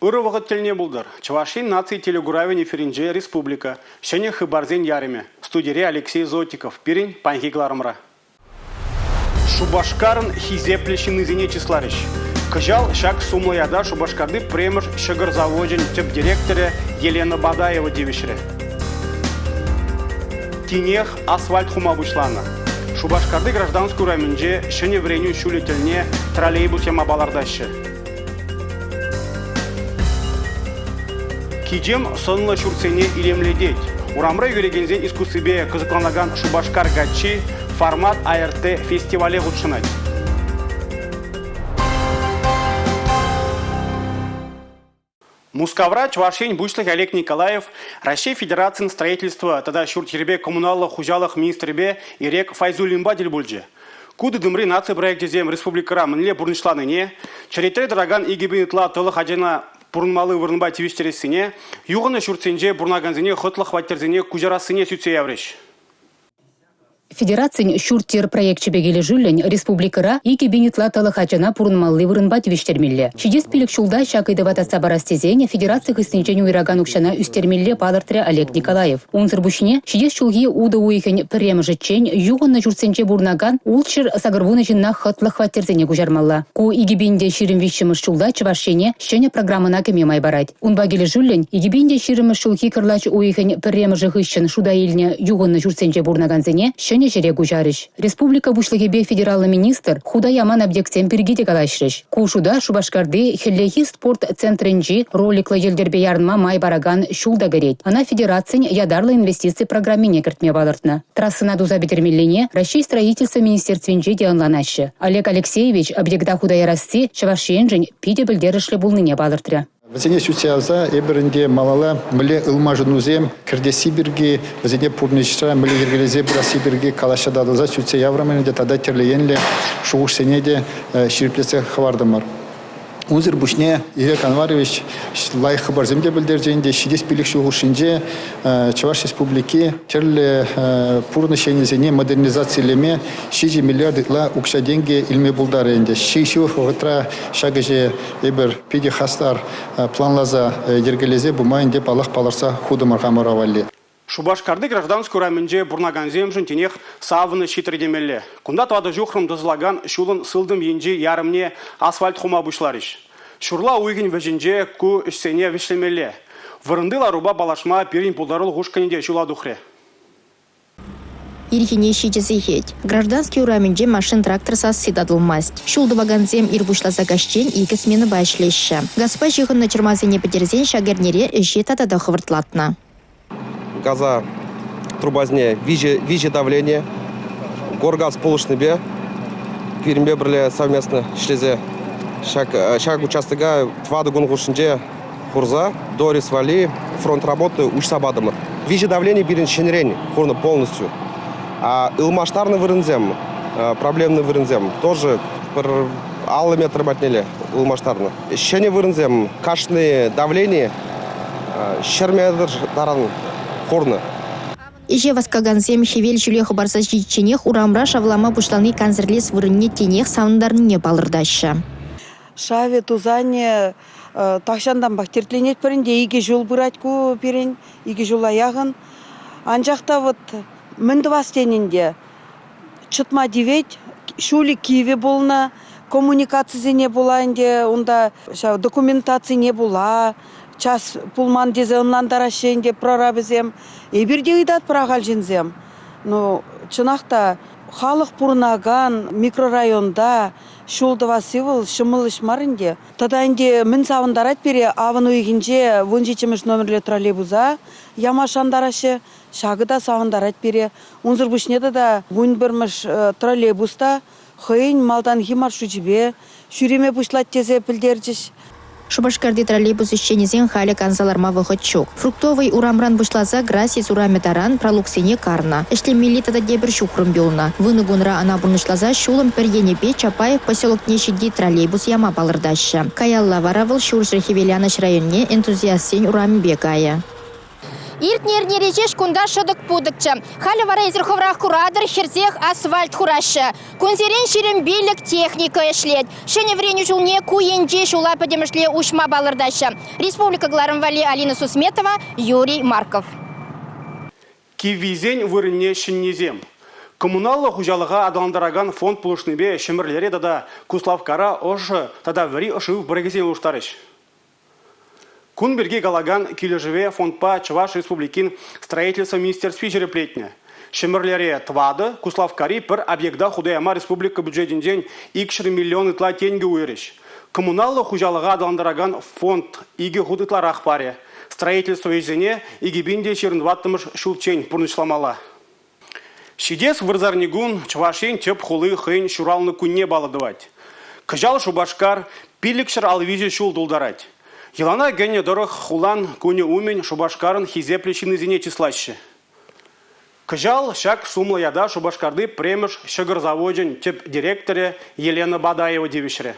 Ырӑ вӑхӑт тӗлне пултӑр. Чӑваш Ен наци телекуравӗн эфирӗнче республика ҫӗнӗ хыпарсен ярӑмӗ. Студире Алексей Зотиков пирӗн паянхи кӑларӑмра. Шупашкарӑн хисеплӗ ҫыннисене чысларӗҫ. Кӑҫал ҫак сумлӑ ята Шупашкарти пӗрремӗш ҫӑкӑр завочӗн тӗп директорӗ Елена Бадаева тивӗҫрӗ. Тинех асфальт хума пуҫланӑ. Шупашкарти Граждански урамӗнче ҫӗнӗ вӗренӳ ҫулӗ тӗлне троллейбус яма палӑртаҫҫӗ. Кичем сӑнлӑ ҫуртсене илемлетет. Урамра ӳкерекенсен искусствипе кӑсӑкланакан Шупашкар каччи «Формат АРТ» фестивале хутшӑнать. Мускавра Чӑваш Ен Пуҫлӑхӗ Олег Николаев Раҫҫей Федерацийӗн строительство тата ҫурт-йӗрпе коммуналлӑ хуҫалӑх министрӗпе Ирек Файзуллинпа тӗл пулчӗ. Ку тытӑмри наци проекчӗсем республикӑра мӗнле пурнӑҫланине, черетре тӑракан 2000 ытла тӑлӑх ачана пурӑнмалли вырӑнпа тивӗҫтерессине, юхӑннӑ ҫуртсенче пурӑнакансене хӑтлӑ хваттерсене куҫарассине сӳтсе яврӗҫ. Федерацин ҫурт-йӗр проекчӗпе килӗшӳллӗн республикӑра 2000 ытла тӑлӑх ачана пурӑнмалли вырӑнпа тивӗҫтермелле. Ҫитес пилӗк ҫулта ҫак ыйтӑва татса парас тесен федераци хыснинчен уйӑракан укҫана ӳстермелле палӑртрӗ Олег Николаев. Унсӑр пуҫне ҫитес ҫулхи утӑ уйӑхӗн пӗрремӗшӗччен юхӑннӑ ҫуртсенче пурӑнакан 680 ҫынна хӑтлӑ хваттерсене куҫармалла. Ку 2023-мӗш ҫулта Чӑваш Ене ҫӗнӗ программӑна кӗме май парать. Унпа килӗшӳллӗн 2020-мӗш ҫулхи кӑрлач уйӑхӗн пӗрремӗшӗ хыҫҫӑн шута илнӗ юхӑннӑ ҫуртсенче пурӑнакансене ҫӗнӗ ҫӗре куҫарӗҫ. Республика Пуҫлӑхӗпе федераллӑ министр хута яман объектсем пирки те калаҫрӗҫ. Ку шута Шупашкарти хӗллехи спорт центрӗнчи роликлӑ йӗлтӗрпе ярӑнма май паракан ҫул та кӗрет. Ӑна федерацин ятарлӑ инвестици программине кӗртме палӑртнӑ. Трассӑна туса пӗтермеллине Раҫҫей строительство министерствинче те ӑнланаҫҫӗ. Олег Алексеевич объекта хута ярасси Чӑваш Еншӗн питӗ пӗлтерӗшлӗ пулнине палӑртрӗ. Вӗсене сӳтсе явса эпир ӗнтӗ малалла мӗнле ылмашӑнусем кӗртесси пирки, вӗсене пурнӑҫра мӗнле йӗркелесе пырасси пирки калаҫса татӑлса сӳтсе яврӑмӑр ӗнтӗ тата тӗрлӗ енлӗ шухӑшсене те ҫирӗплетсе хӑвартӑмӑр. Унсӑр пуҫне Ирек Анварович лайӑх хыпарсем те пӗлтерчӗ ӗнтӗ. Ҫитес 5 ҫул хушшинче Чӑваш Республики тӗрлӗ пурнӑҫ енӗсене модернизацилеме 7 миллиард ытла укҫа-тенкӗ илме пултарӗ ӗнтӗ. Ҫывӑх вӑхӑтра ҫак ӗҫе эпир питӗ хастар планласа йӗркелесе пыма ӗнтӗ паллах палӑртса хутӑмӑр хамӑра валли. Шупашкарти Граждански урамӗнче пурӑнакансемшӗн тинех савӑнӑҫ ҫитрӗ темелле. Кунта тӑватӑ ҫухрӑм тӑсӑлакан ҫулӑн сылтӑм енчи ярӑмне асфальт хума пуҫларӗҫ. Ҫурла уйӑхӗн вӗҫӗнче ку ӗҫсене вӗҫлемелле. Вырӑнти ларупа паллашма пирӗн пултарулӑх ушкӑнӗ те ҫула тухрӗ. Ирхине 7 сехет. Граждански урамӗнче машин-трактор сасси татӑлмасть. Ҫул тӑвакансем ир пуҫласа каҫчен икӗ сменӑпа ӗҫлеҫҫӗ. Газпа ҫыхӑннӑ чӑрмавсене пӗтерсен ҫак эрнере ӗҫе тата та хӑвӑртлатнӑ. Газа трубасене виҫӗ давление горгаз пулӑшнипе пирӗнпе пӗрле совместно ӗҫлесе ҫак участока тӑватӑ кун хушшинче хурса Дорис валли фронт работы уҫса патӑмӑр. Виҫӗ давлени пирӗн ҫӗнӗрен хурнӑ полностью. А ылмаштарнӑ вырӑнсем, проблемный вырӑнсем тоже пӗр 50 метр патнелле ылмаштарнӑ. Ҫӗнӗ вырӑнсем кашни давлени 100 метр таран хурнӑ. Ӗҫе васкакансем хӗвел ҫӳле хӑпарса ҫитичченех урамра шавлама пуҫлани кансӗрлес вырӑнне тинех савӑнтарнине палӑртаҫҫӗ. Шавӗ, тусанӗ тахҫантанпах тертленетпӗр ӗнтӗ. Икӗ ҫул пырать ку пирӗн, икӗ ҫула яхӑн. Анчах та вот мӗн тӑвас тен ӗнтӗ, чӑтма тивет. Ҫулӗ кивӗ пулнӑ, коммуникацисене пула ӗнтӗ унта ҫав документацине пула час пулман тесе ӑнлантараҫҫӗ ӗнтӗ прорабӗсем. Эпир те ыйтатпӑр ахаль ҫынсем. Ну, чӑнах та, халӑх пурӑнакан микрорайонта ҫул тӑвасси вӑл ҫӑмӑл ӗҫ мар ӗнтӗ. Тата ӗнтӗ мӗн савӑнтарать пире, авӑн уйӑхӗнче 17-мӗш номерлӗ троллейбуса яма шантараҫҫӗ. Ҫакӑ та савӑнтарать пире. Унсӑр пуҫне тата 11-мӗш троллейбус та хӑйӗн малтанхи маршручӗпе ҫӳреме пуҫлать тесе пӗлтерчӗҫ. Шупашкарти троллейбус ӗҫченӗсен халӗ канса ларма вӑхӑт ҫук. Фруктовӑй урамран пуҫласа Грасис урамӗ таран пралуксене карнӑ. Ӗҫлемелли тата тепӗр ҫухрӑм юлнӑ. Вунӑ кунра ӑна пурнӑҫласа ҫулӑм пӗр енӗпе Чапаев поселокне ҫити троллейбус яма палӑртаҫҫӗ. Каялла вара вӑл Ҫурҫӗр Хӗвеланӑҫ районне Энтузиастсен урамӗпе кайӗ. Иртнӗ эрнере ҫеҫ кунта шӑтӑк-путӑкчӗ. Халӗ вара эсир хӑвӑрах куратӑр, хӗрсех асфальт хураҫҫӗ. Кунсерен 25 техника ӗҫлет. Ҫӗнӗ вӗренӳ ҫулне ку енче ҫула пӗтӗмӗшле уҫма палӑртаҫҫӗ. Республика кӑларӑм валли Алина Сусметова, Юрий Марков. Киввисен вырӑнне ҫӗннисем. Коммуналлӑ хуҫалӑха аталантаракан фонд пулӑшнипе Ҫӗмӗрлере тата Куславккара ӑшӑ тата вӗри шыв пӑрӑхӗсене улӑштарӗҫ. Кун пирки калакан килӗшӗве фондпа Чӑваш Республикин строительство министерстви ҫирӗплетнӗ. Ҫӗмӗрлере тӑватӑ, Куславккари пӗр объекта хута яма республика бюджетӗнчен 200 миллион ытла тенкӗ уйӑрӗҫ. Коммуналлӑ хуҫалӑха аталантаракан фонд икӗ хут ытларах парӗ. Строительство ӗҫӗсене 2024-мӗш ҫулччен пурнӑҫламалла. Ҫитес вырсарникун Чӑваш Ен тӗп хули хӑйӗн ҫуралнӑ кунне паллӑ тӑвать. Кӑҫал Шупашкар 553 ҫул тултарать. Йӑлана кӗнӗ тӑрӑх хулан кунӗ умӗн Шупашкарӑн хисеплӗ ҫыннисене чыслаҫҫӗ. Кӑҫал ҫак сумлӑ ята Шупашкарти пӗрремӗш ҫӑкӑр завочӗн тӗп директорӗ Елена Бадаева тивӗҫрӗ.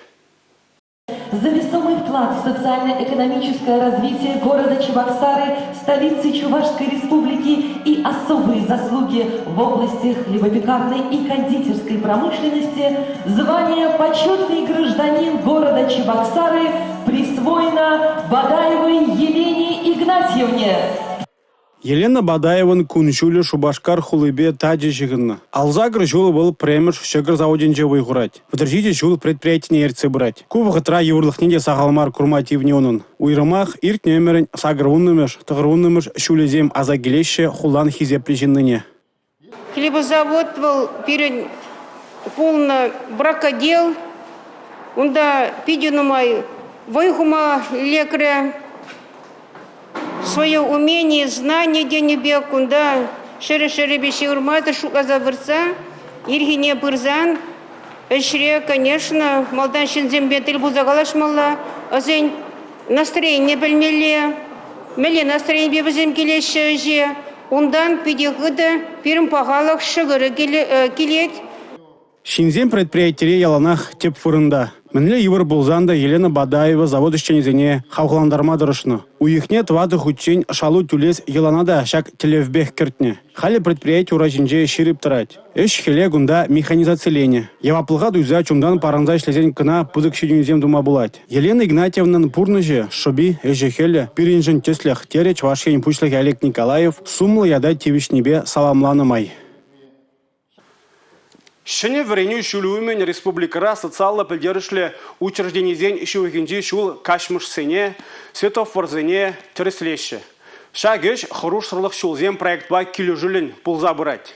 За весомый вклад в социально-экономическое развитие города Чебоксары, столицы Чувашской Республики и особые заслуги в области хлебопекарной и кондитерской промышленности звание «Почетный гражданин города Чебоксары» присвоено Бадаевой Елене Игнатьевне. Елена Бадаеван кун-ҫулӗ Шупашкар хулипе тачӑ ҫыхӑннӑ. 58 ҫул вӑл пӗрремӗш ҫӑкӑр заводӗнче вӑй хурать. 37 ҫул предприятине ертсе пырать. Ку вӑхӑтра йывӑрлӑхне те сахал мар курма тивнӗ унӑн. Уйрӑмах иртнӗ ӗмӗрӗн 80-мӗш, 90-мӗш ҫулӗсем аса килеҫҫӗ хулан хисеплӗ ҫыннине. Хлебозавод вӑл пирӗн пулнӑ бракодел. Унта питӗ нумай вӑй хума лекрӗ. Свое умение, знание тенӗ пек кунта ҫӗрӗ-ҫӗрӗпе ҫывӑрмасӑр шутласа выртса ирхине пырсан ӗҫре, конечно, малтан ҫынсемпе тӗл пулса калаҫмалла, вӗсен настроенине пӗлмелле, мӗнле настроенипе вӗсем килеҫҫӗ ӗҫе. Унтан питӗ хытӑ пирӗн пахалӑх ҫӑкӑрӗ килет. Ҫынсем предприятире яланах тӗп вырӑнта. Мӗнле йывӑр пулсан та Елена Бадаева завод ӗҫченӗсене хавхалантарма тӑрӑшнӑ. Уйӑхне тӑватӑ хутчен шалу тӳлес йӑлана та ҫак тӗллевпех кӗртнӗ. Халӗ предприяти ура ҫинче ҫирӗп тӑрать. Ӗҫ-хӗле кунта механизациленӗ. Яваплӑха туйса чунтан парӑнса ӗҫлесен кӑна пысӑк ҫитӗнӳсем тума пулать. Елена Игнатьевнӑн пурнӑҫӗ, шӑпи, ӗҫӗ-хӗлӗ пирӗншӗн тӗслӗх, терӗ Чӑваш Ен Пуҫлӑхӗ Олег Николаев сумлӑ ята тивӗҫнипе саламланӑ май. Ҫӗнӗ вӗренӳ ҫулӗ умӗн республикӑра социаллӑ пӗлтерӗшлӗ учрежденисен ҫывӑхӗнчи ҫул каҫмӑшсене, светофорсене тӗрӗслеҫҫӗ. Ҫак ӗҫ «Хӑрушсӑрлӑх ҫулсем» проектпа килӗшӳллӗн пулса пырать.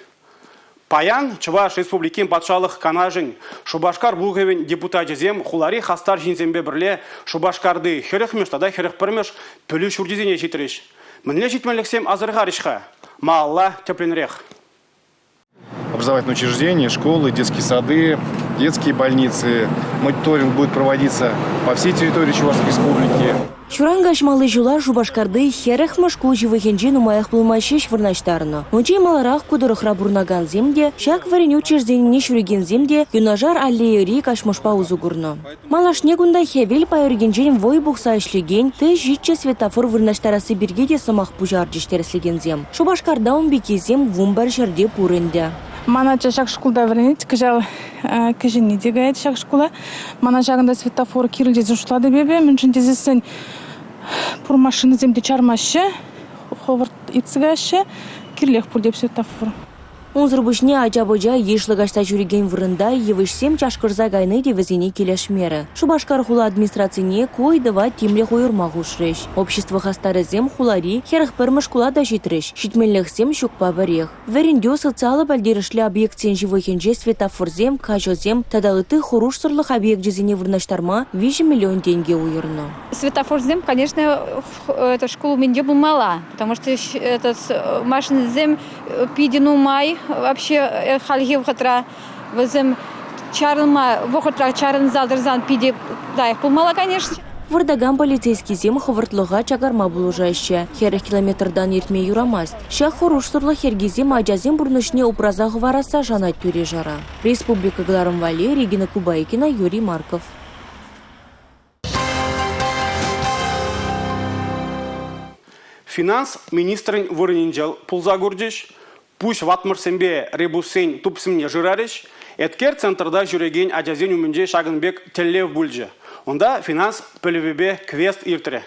Паян Чӑваш Республикин Патшалӑх Канашӗн Шупашкар Пухӑвӗн депутачӗсем хулари хастар ҫынсемпе пӗрле Шупашкарти 40-мӗш тата 41-мӗш пӗлӳ ҫурчӗсене ҫитрӗҫ. Мӗнле ҫитменлӗхсем асӑрхарӗҫ-ха? Малалла тӗплӗнрех. Образовательные учреждения, школы, детские сады, детские больницы. Мониторинг будет проводиться по всей территории Чувашской Республики. Ҫуран каҫмалли ҫула Шупашкарти 40-мӗш шкул ҫывӑхӗнче нумаях пулмасть ҫеҫ вырнаҫтарнӑ. Унччен маларах ку тӑрӑхра пурӑнакансем те, ҫак вӗренӳ учрежденине ҫӳрекенсем те юнашар аллейӑри каҫмӑшпа усӑ курнӑ. Малашне кунта хӗвел пайӑркинчен вӑй пухса ӗҫлекен Т-ҫиччӗ светофор вырнаҫтарасси пирки те сӑмах пуҫарчӗҫ тӗрӗслекенсем. Шупашкарта ун пеккисем 11 ҫӗрте пур ӗнтӗ. Ман ача ҫак шкулта вӗренет, кӑҫал кӗҫӗнни те каять ҫак шкула. Мана ҫакӑнта светофор кирлӗ тесе шутлатӑп эпӗ, мӗншӗн тесессӗн пур машинӑсем те чармаҫҫӗ, хӑвӑрт иртсе каяҫҫӗ. Кирлех пуль теп светофор. Унсӑр пуҫне ача-пӑча йышлӑ каҫса ҫӳрекен вырӑнта йывӑҫсем чашкӑрса кайни те вӗсене килӗшмерӗ. Шупашкар хула администрацине ку ыйтӑва тимлӗх уйӑрма хушрӗҫ. Общество хастарӗсем хулари 41-мӗш шкула та ҫитрӗҫ. Ҫитменлӗхсем ҫукпа пӗрех. Вӗрентӳ, социаллӑ пӗлтерӗшлӗ объектсен ҫывӑхӗнче светофорсем, каҫӑсем тата ытти хӑрушсӑрлӑх объекчӗсене вырнаҫтарма 3 миллион тенкӗ уйӑрнӑ. Светофорсем, конечно, это шкул умӗнче пулмалла, потому что этот машинӑсем питӗ нумай вообще хальхи вӑхӑтра вӗсем чарӑнма вӑхӑтра чарӑнса тӑрсан питӗ лайӑх пулмалла, конечно. Выртакан полицейскисем хӑвӑртлӑха чакарма пулӑшаҫҫӗ. 40 километртан иртме юрамасть. Ҫак хӑрушсӑрлӑх йӗркисем ачасен пурнӑҫне упраса хӑварасса шанать тӳре-шара. Республика кӑларӑм валли Регина Кубайкина, Юрий Марков. Финанс министрӗн вырӑнӗнче пулса курчӗҫ, пуҫ ватмӑшсемпе ребуссен тупсӑмне шырарӗҫ. Эткер центрта ҫӳрекен ачасен умӗнче ҫакӑн пек тӗллев пулчӗ. Унта финанс пӗлӗвӗпе квест иртрӗ.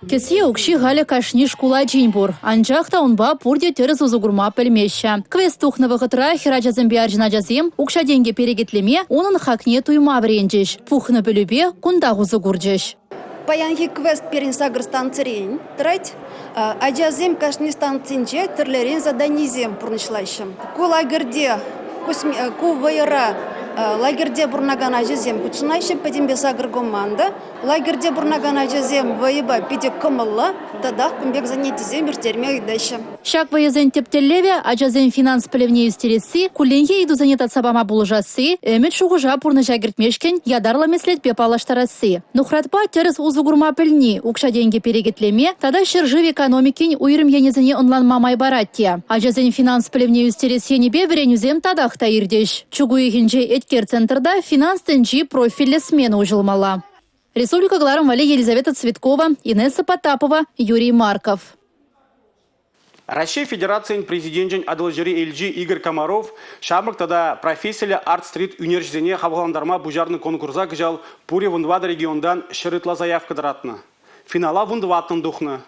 Кӗсье укҫи халӗ кашни шкул ачин пур. Анчах та унпа пурте тӗрӗс усӑ курма пӗлмеҫҫӗ. Квест тухнӑ вӑхӑтра хӗрачасемпе арҫын ачасем укҫа-тенкӗ перекетлеме, унӑн хакне туйма вӗренчӗҫ. Пухнӑ пӗлӳпе кунтах усӑ курчӗҫ. Паянхи квест пирӗн сакӑр станцирен тӑрать. Ачасем кашни станцинче тӗрлӗрен заданисем пурнӑҫлаҫҫӗ. Ку лагерьте, ку вӑйӑра лагерьте пурӑнакан ачасем хутшӑнаҫҫӗ, пӗтӗмпе сакӑр команда. Лагерьте пурӑнакан ачасем вӑйӑпа питӗ кӑмӑллӑ, татах кун пек занятисем ирттерме ыйтаҫҫӗ. Ҫак вӑйӑсен тӗп тӗллевӗ – ачасен финанс пӗлӗвне ӳстересси, кулленхи ыйтусене татса пама пулӑшасси, ӗмӗт-шухӑша пурнӑҫа кӗртмешкӗн ятарлӑ меслетпе паллаштарасси. Нухратпа тӗрӗс усӑ курма пӗлни укҫа-тенкӗ перекетлеме тата ҫӗршыв экономикин уйрӑм енӗсене ӑнланма май парать те. Ачасен финанс пӗлӗвне ӳстерес енӗпе вӗренӳсем татах та иртӗҫ. Чӳк уйӑхӗнче Эткер центрта финанс тӗнчи профильлӗ смена уҫӑлмалла. Республика кӑларӑм валли Елизавета Цветкова, Инесса Потапова, Юрий Марков. Раҫҫей Федерацийӗн Президенчӗн Атӑлҫири элчи Игорь Комаров ҫамрӑк тата профессиллӗ арт-стрит ӳнерҫисене хавхалантарма пуҫарнӑ конкурса кӑҫал пурӗ 14 регионтан 100 ытла заявка тӑратнӑ. Финала 14-ӑн тухнӑ.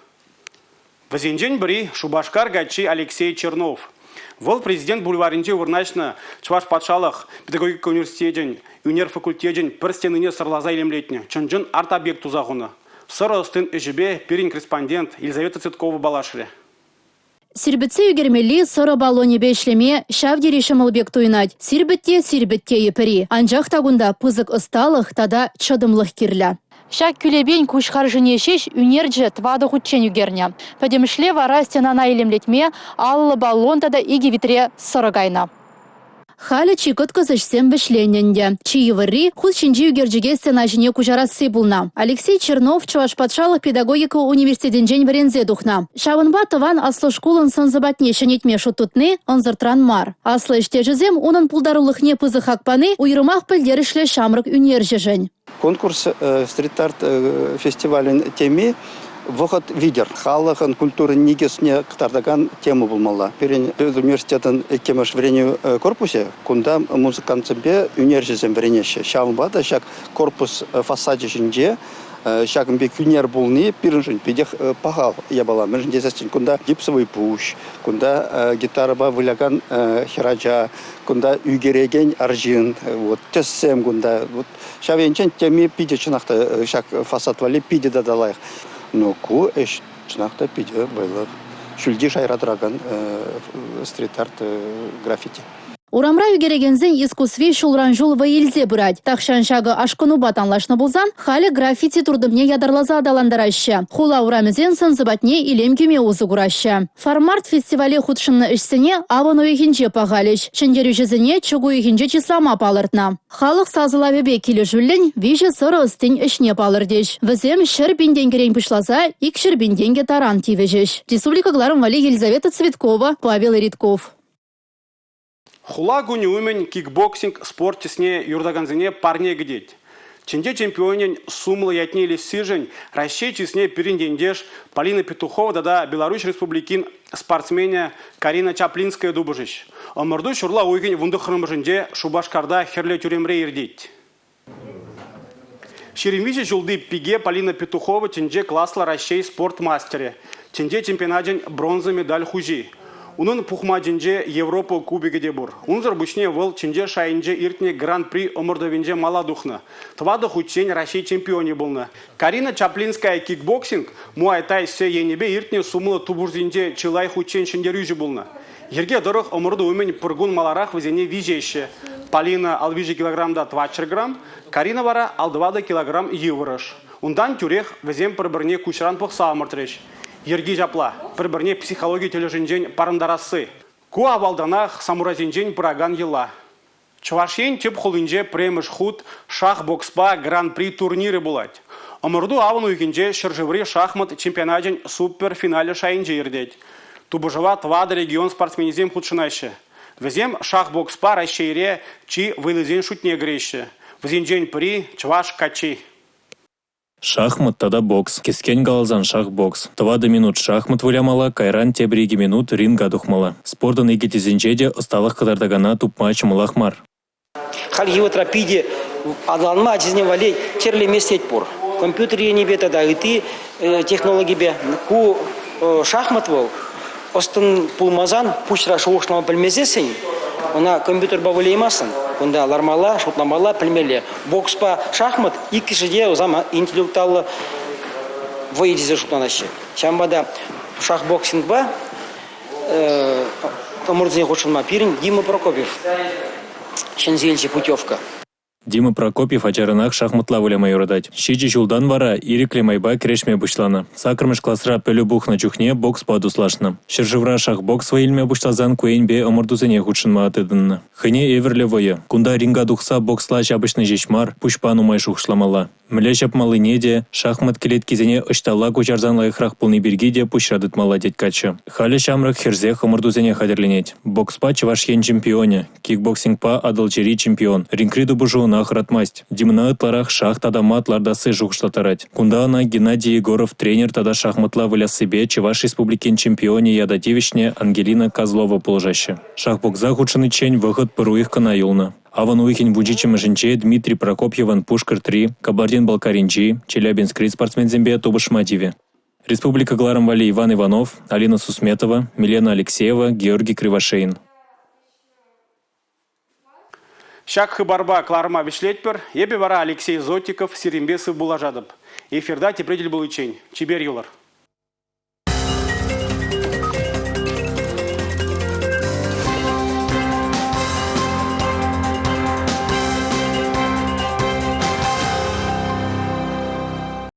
Вӗсенчен пӗри Шупашкар каччи Алексей Чернов. Вӑл Президент бульварӗнче вырнаҫнӑ Чӑваш патшалӑх педагогика университечӗн ӳнер факультечӗн пӗр стенине сӑрласа илемлетнӗ чӑн-чӑн арт-объект туса хунӑ. Сӑрӑ ӑстин ӗҫӗпе пирӗн корреспондент Елизавета Цветкова паллашрӗ. Сирпӗтсе ӳкермелли сӑрӑ баллонӗпе ӗҫлеме ҫав тери ҫӑмӑл пек туйӑнать. Сирпӗт те сирпӗт тейӗ пӗри. Анчах та кунта пысӑк ӑсталӑх тата чӑтӑмлӑх кирлӗ. Ҫак кӳлепен куҫ харшине ҫеҫ ӳнерҫӗ тӑватӑ хутчен ӳкернӗ. Пӗтӗмӗшле вара стенана илемлетме 50 баллон тата икӗ витре сӑрӑ кайнӑ. Халӗ чи кӑткӑс ӗҫсем вӗҫленнӗ ӗнтӗ. Чи йывӑрри – хут ҫинчи ӳкерчӗке стена ҫине куҫарасси пулнӑ. Алексей Чернов Чӑваш патшалӑх педагогика университетӗнчен вӗренсе тухнӑ. Ҫавӑнпа тӑван аслӑ шкулӑн сӑн-сӑпатне ҫӗнетме шут тытни ӑнсӑртран мар. Аслӑ ӗҫтешӗсем унӑн пултарулӑхне пысӑк хак пани уйрӑмах пӗлтерӗшлӗ ҫамрӑк ӳнерҫӗшӗн. Конкурс стрит-арт фестивалӗн теми вӑхӑт витӗр халӑхӑн культурин никӗсне кӑтартакан тема пулмалла. Пирӗн университетӑн иккӗмӗш вӗренӳ корпусӗ кунта музыкантсемпе ӳнерҫӗсем вӗренеҫҫӗ. Ҫавӑнпа та ҫак корпус фасачӗ ҫинче ҫакӑн пек ӳнер пулни пирӗншӗн питех паха япала. Мӗншӗн тесессӗн кунта гипсовый пуҫ, кунта гитарӑпа вылякан хӗрача, кунта ӳкерекен арҫын, вот тӗссем кунта. Вот ҫав енчен теми питӗ чӑнах та ҫак фасад валли питӗ тата лайӑх. Но ку ӗҫ чӑнах та питӗ вӑйлӑ. Ҫӳлти шайра тӑракан стрит-арт граффити. Урамра ӳкерекенсен искусстви ҫулран-ҫул вӑй илсе пырать. Тахҫан ҫакӑ ашкӑнупа танлашнӑ пулсан, халӗ граффити туртӑмне ятарласа аталантараҫҫӗ. Хула урамӗсен сӑн-сӑпатне илем кӳме усӑ кураҫҫӗ. Фармарт фестивале хутшӑннӑ ӗҫсене авӑн уйӑхӗнче пахалӗҫ. Ҫӗнтерӳҫӗсене чӳк уйӑхӗнче чыслама палӑртнӑ. Халӑх сасӑлавӗпе килӗшӳллӗн виҫӗ сӑрӑ ӑстин ӗҫне палӑртӗҫ. Вӗсем 100 000 тенкӗрен пуҫласа 200 000 тенкӗ таран тивӗҫӗҫ. Республика кӑларӑм валли Елизавета Цветкова, Павел Ритков. Хула кунӗ умӗн кикбоксинг спорт тӗсне юратакансене парне кӗтет. Тӗнче чемпионӗн сумлӑ ятне илессишӗн Раҫҫей чысне пирӗн ентеш Полина Петухова тата Беларуҫ Республикин спортсменӗ Карина Чаплинская тупӑшӗҫ. Ӑмӑрту ҫурла уйӑхӗн 19-мӗшӗнче Шупашкарта Хӗрлӗ тӳремре иртет. 23 ҫулти пике Полина Петухова тӗнче класлӑ Раҫҫей спорт мастерӗ, тӗнче чемпионачӗн бронза медаль хуҫи. Унӑн пухмачӗнче Европа кубокӗ те пур. Унсӑр пуҫне вӑл тӗнче шайӗнче иртнӗ Гран-при ӑмӑртӑвӗнче мала тухнӑ. Тӑватӑ хутчен Раҫҫей чемпионӗ пулнӑ. Карина Чаплинская кикбоксинг, муай-тай сӗ енӗпе иртнӗ сумлӑ тупӑшусенче чылай хутчен ҫӗнтерӳҫӗ пулнӑ. Йӗрке тӑрӑх ӑмӑрту умӗн пӗр кун маларах вӗсене виҫеҫҫӗ. Полина 53 килограмм та 400 грамм, Карина вара 54 килограмм йывӑрӑш. Унтан тӳрех вӗсем пӗр-пӗрне куҫран пӑхса ӑмӑртрӗҫ. Йӗрки ҫапла, пӗр-пӗрне психологи тӗлӗшӗнчен парӑнтарасси. Ку авалтанах самурайсенчен пыракан йӑла. Чӑваш Ен тӗп хулинче пӗрремӗш хут шах-бокспа Гран-при турнирӗ пулать. Ӑмӑрту авӑн уйӑхӗнче ҫӗршыври шахмат чемпионачӗн суперфиналӗ шайӗнче иртет. Тупӑшӑва тӑватӑ регион спортсменӗсем хутшӑнаҫҫӗ. Вӗсем шах-бокспа Раҫҫейре чи вӑйлисен шутне кӗреҫҫӗ. Вӗсенчен пӗри – чӑваш каччи. Шахмат тата бокс. Кӗскен каласан шахбокс. 4 минут шахмат вылямалла, кайран тепӗр 2 минут ринга тухмалла. Спортӑн икӗ тӗсӗнче те ӑсталӑх кӑтартакана тупма ҫӑмӑлах мар. Хальхи вӑхӑтра питӗ аталанма ачасене валли тӗрлӗ меслет пур. Компьютер енӗпе тата ытти технологипе. Ку шахмат вӑл ӑс-тӑн пулмасан, пуҫра шухӑшлама пӗлмесессӗн ӑна компьютерпа выляймастӑн. Кунта лармалла, шутламалла, пӗлмелле. Бокспа шахмат иккӗшӗ те вӗсем интеллектуаллӑ вӑй тесе шутланаҫҫӗ. Ҫавӑнпа та шахбоксингпа ӑмӑртусене хутшӑнма пирӗн Дима Прокопьев ҫӗнсе илчӗ путевка. Дима Прокопьев ачаранах шахматла выляма юратать. Ҫичӗ ҫултан вара ирӗклӗ майпа кӗрешме пуҫланӑ. Саккӑрмӗш класра пӗлӳ пухнӑ чухне бокспа туслашнӑ. Ҫӗршывра шахбокс вӑй илме пуҫласан ку енпе ӑмӑртусене хутшӑнма тытӑннӑ. Хӑйне евӗрлӗ вӑйӑ. Кунта ринга тухса боксла ҫапӑҫни ҫеҫ мар, пуҫпа нумай шухӑшламалла. Мӗнле ҫапмаллине те, шахмат кӗлеткисене ӑҫталла куҫарсан лайӑхрах пулни пирки те пуҫра тытмалла тет каччӑ. Халӗ ҫамрӑк хӗрсех ӑмӑртусене хатӗрленет. Бокспа Чӑваш Ен чемпионӗ, кикбоксингпа Атӑлҫири чемпион. Рингри тупӑшу ӑна хӑратмасть. Димӑна ытларах шах тата мат лартасси шухӑшлаттарать. Кунта ӑна Геннадий Егоров тренер тата шахматла выляссипе Чӑваш Республикин чемпионӗ ята тивӗҫнӗ Ангелина Козлова пулӑшаҫҫӗ. Шахбокса хутшӑниччен вӑхӑт пӗр уйӑх кӑна юлнӑ. Авӑн уйӑхӗн 17-мӗшӗнче Дмитрий Прокопьевӑн Пушкӑртри, Кабардин-Балкаринчи, Челябинскри спортсменсемпе тупӑшма тивӗ. Республика кӑларӑм валли Иван Иванов, Алина Сусметова, Милена Алексеева, Георгий Кривошеин. Ҫак хыпарпа кӑларӑма вӗҫлетпӗр. Эпӗ вара Алексей Зотиков сирӗнпе сывпуллашатӑп. Эфирта тепре тӗл пуличчен. Чипер юлӑр.